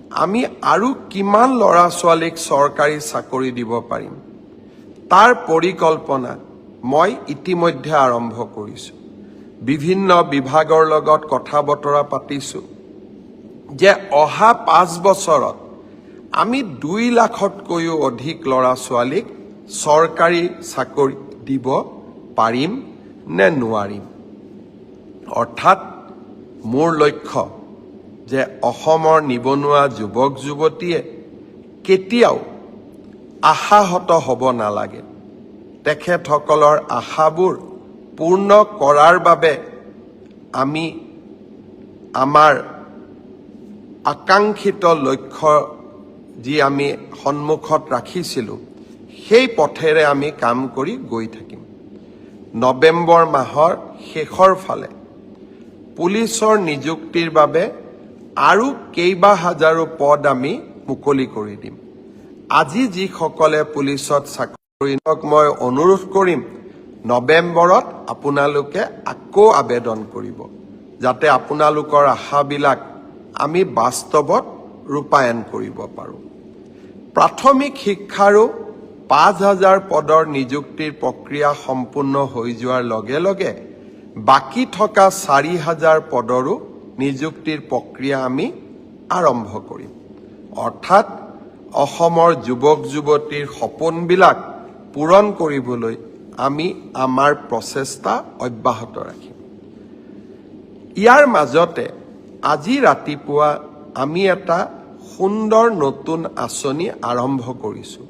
আমি আৰু কিমান ল'ৰা ছোৱালীক চৰকাৰী চাকৰি দিব পাৰিম, তাৰ পৰিকল্পনা মই ইতিমধ্যে আৰম্ভ কৰিছোঁ। বিভিন্ন বিভাগৰ লগত কথা বতৰা পাতিছোঁ যে অহা 5 বছৰত আমি 2 লাখতকৈও অধিক ল'ৰা ছোৱালীক চৰকাৰী চাকৰি দিব পাৰিম নে নোৱাৰিম। অৰ্থাৎ মোৰ লক্ষ্য যে অসমৰ নিবনুৱা যুৱক যুৱতীয়ে কেতিয়াও আশাহত হ'ব নালাগে। তেখেতসকলৰ আশাবোৰ পূৰ্ণ কৰাৰ বাবে আমি আমাৰ আকাংক্ষিত লক্ষ্য যি আমি সন্মুখত ৰাখিছিলোঁ, সেই পথেৰে আমি কাম কৰি গৈ থাকিম। নৱেম্বৰ মাহৰ শেষৰ ফালে পুলিচৰ নিযুক্তিৰ বাবে আৰু কেইবা হাজাৰো পদ আমি মুকলি কৰি দিম। আজি যিসকলে পুলিচত চাকৰি, মই অনুৰোধ কৰিম, নৱেম্বৰত আপোনালোকে আকৌ আবেদন কৰিব, যাতে আপোনালোকৰ আশাবিলাক আমি বাস্তৱত ৰূপায়ণ কৰিব পাৰোঁ। প্ৰাথমিক শিক্ষাৰো 5000 পদৰ নিযুক্তিৰ প্ৰক্ৰিয়া সম্পূৰ্ণ হৈ যোৱাৰ লগে লগে বাকী থকা 4000 পদৰো নিযুক্তিৰ প্ৰক্ৰিয়া আমি আৰম্ভ কৰিম। অৰ্থাৎ অসমৰ যুৱক যুৱতীৰ সপোনবিলাক পূৰণ কৰিবলৈ আমি আমাৰ প্ৰচেষ্টা অব্যাহত ৰাখিম। ইয়াৰ মাজতে আজি ৰাতিপুৱা আমি এটা সুন্দৰ নতুন আঁচনি আৰম্ভ কৰিছোঁ।